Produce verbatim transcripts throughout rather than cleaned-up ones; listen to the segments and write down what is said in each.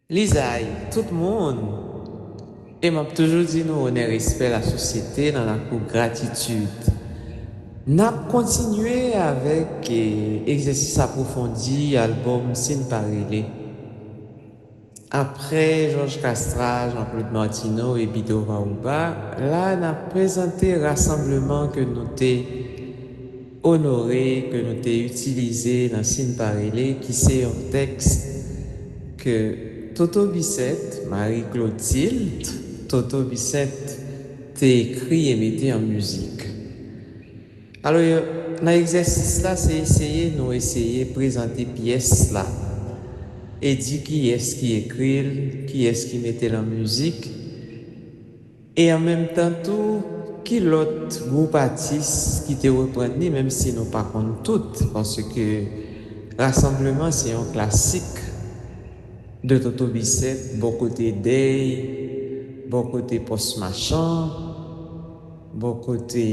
Lizay, tout moun. E m ap toujou di nou onè, respè, lasosyete nan lakou gratitid. N ap kontinye avèk, eh, egzèsis apwofondi albòm Si n pa rele. Apre Georges Castras, Jean-Claude Martineau e Bido Vaouba, la n ap prezante rasanbleman ke nou te onore, ke nou te itilize nan Si n pa rele, ki se yon tèks ke Toto Bissainthe, Marie Clotilde Toto Bissainthe, te ekri e mete an mizik. Alò, nan egzèsis la, se eseye, nou eseye prezante pyès la e di kiyès ki ekri l, kiyès ki mete l an mizik, e an menm tan tou, ki lòt gwoup atis ki te reprann li, menm si nou pa konn tout, paske Rassemblement se yon klasik de Toto Bissainthe, bò kote Dèy, bò kote Pòs Machan, bò kote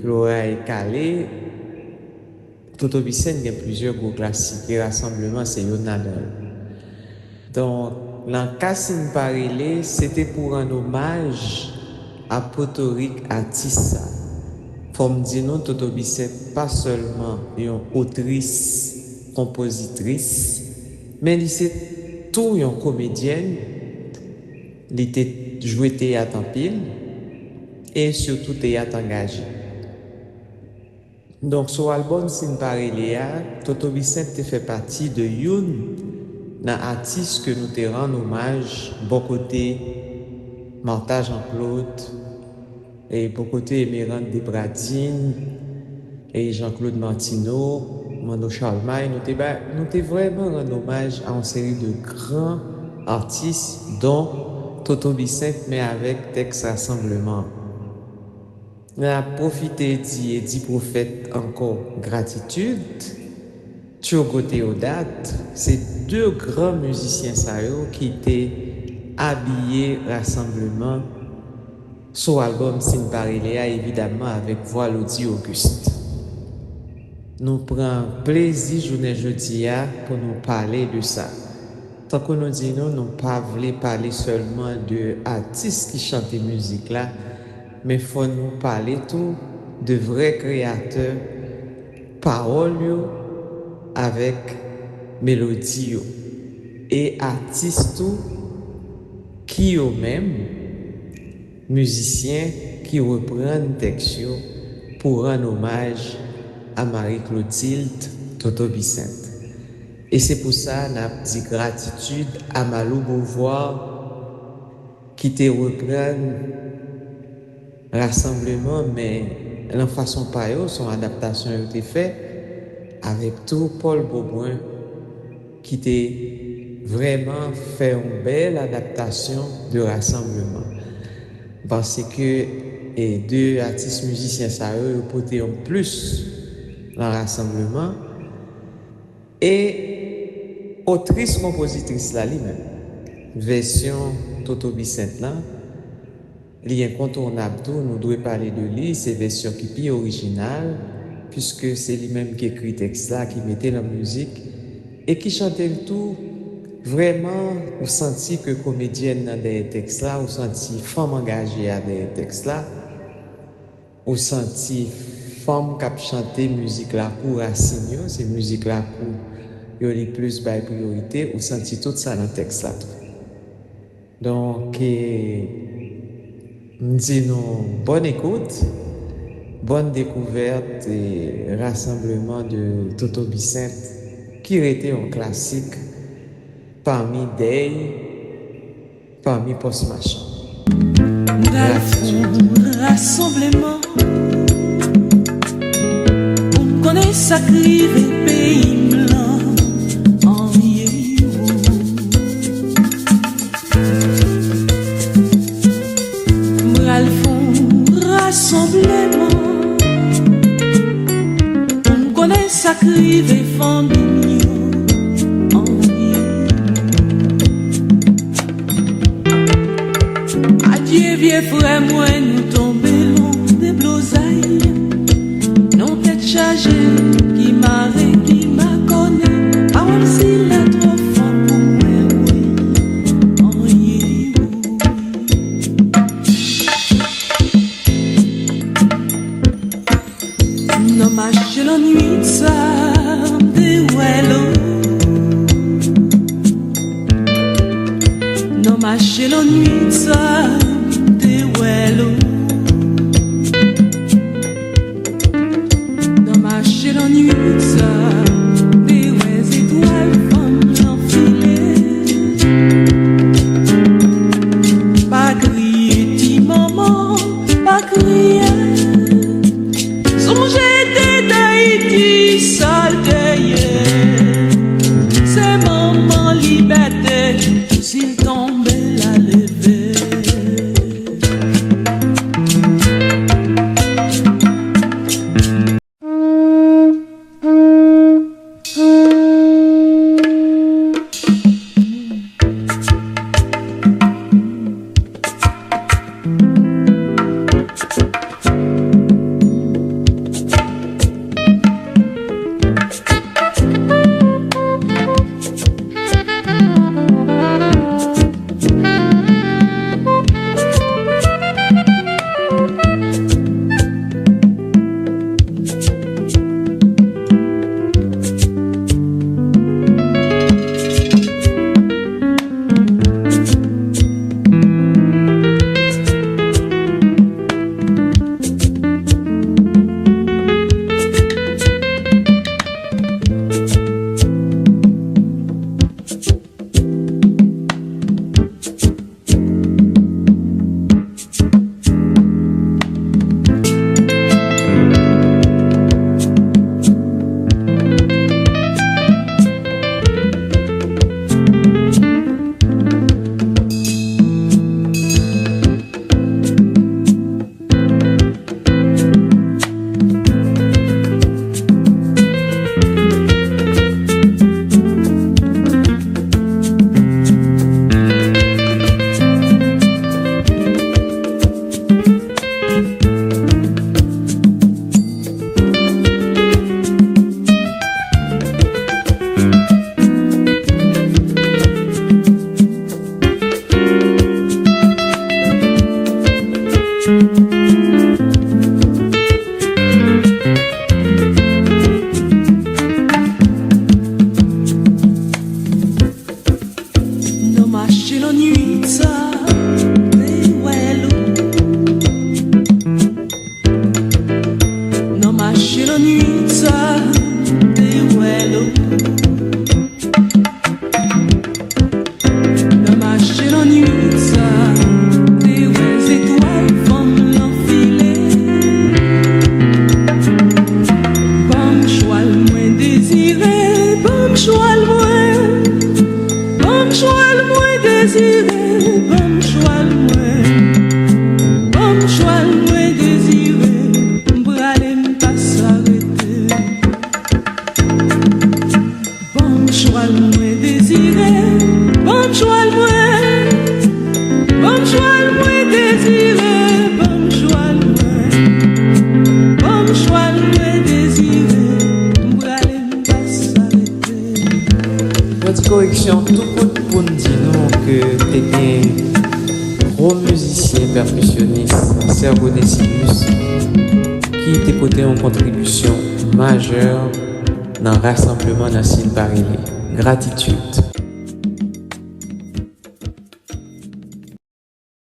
Loray Kale. Toto Bissainthe gen plizyè gwo klasik, e Rassemblement se youn ladan yo. Donk, nan ka Si n pa rele, se te pou rann omaj a potorik atis sa. Fò m di nou, Toto Bissainthe pa sèlman yon otris, konpozitris, men li se tou yon komedyèn. Li te jwe teyat anpil, e sitou teyat angaje. Donk, sou albòm Si n pa rele a, Toto Bissainthe te fè pati de youn nan atis ke nou te rann omaj bò kote Martha Jean-Claude, e bò kote Emerante Depradine, e Jean-Claude Martineau, Manno Charlemagne, nou te ba, nou te vrèman rann omaj a yon seri de gran atis, dont Toto Bissainthe, men avèk tèks Rassemblement. N ap pwofite di Eddie Prophète ankò gratitid. Turgot Théodat, se de gran mizisyen sa yo ki te abiye Rassemblement sou albòm Si n pa rele a, evidamman avèk vwa Lody Auguste. Nou pran plezi jounen jodi a pou nou pale de sa. Tankou nou di nou, nou pa vle pale sèlman de atis ki chante mizik la, men fò nou pale tou de vrè kreyatè pawòl yo avèk melodi yo, e atis tou ki yo menm, mizisyen ki reprann tèks yo pou rann omaj a Marie Clotilde Toto Bissainthe. E se pou sa n ap di gratitid a Malou Beauvoir ki te reprann Rassemblement, men nan fason pa yo, se yon adaptasyon yo te fè avèk tou Paul Beaubrun, ki te vrèman fè yon bèl adaptasyon de Rassemblement. M panse ke, e, de atis mizisyen sa yo, yo pote yon plis nan Rassemblement. E otris konpozitris la li menm, vèsyon Toto Bissainthe lan, li enkontounab tou, nou dwe pale de li, se vèsyon ki pi orijinal, piske se li menm ki ekri tèks la, ki mete l an mizik, e ki chante l tou. Vrèman, ou santi ke komedyèn nan dèyè tèks la, ou santi fanm angaje a dèyè tèks la, ou santi fanm k ap chante mizik lakou rasin yo, se mizik lakou yo li plis bay priyorite, ou santi tout sa nan tèks la tou. Donk, e, m di nou bòn ekout, bòn dekouvèt e Rassemblement de Toto Bissainthe, ki rete yon klasik pami Dèy, pami Pòs Machan. M pral fè yon rasanbleman pou m konnen sa k rive peyi m lan. An ye, m pral fè yon rasanbleman pou m konnen sa k rive fanmi m yo. An ye, adye vye frè mwen, nou tonbe lon deblozay. Non tèt chaje, ki mare, ki makònen. Pa wè m si lè twò fò pou mwen, wi. Mache lannwit sa, m te wè l. Nan mache lannwit sa, m te wè zetwal fanm lan file. Pa kriye ti manman, pa kriye. Sonje tèt Ayiti sa l te ye. Se manman libète, si l tonbe l a leve. Nan mache lannwit sa, te wè l. Nan mache lannwit sa, te wè l. Nan mache lannwit sa, te wè zetwal fanm lan file. Ban m chwal mwen dezire, ban m chwal mwen. Ban m chwal mwen dezire, ban m chwal mwen. Ban m chwal mwen dezire, m prale m pa sa rete. Ban m chwal mwen dezire, ban m chwal mwen. Ban m chwal mwen dezire, ban m chwal mwen. Ban m chwal mwen dezire, m prale m pa sa rete. Mwen di koreksyon, tou kout pou n di nou ke te gen gwo mizisyen pèkisyonis Sergo Décimus ki te pote yon kontribisyon majè nan rasanbleman nan Sil Parele. Gratitid.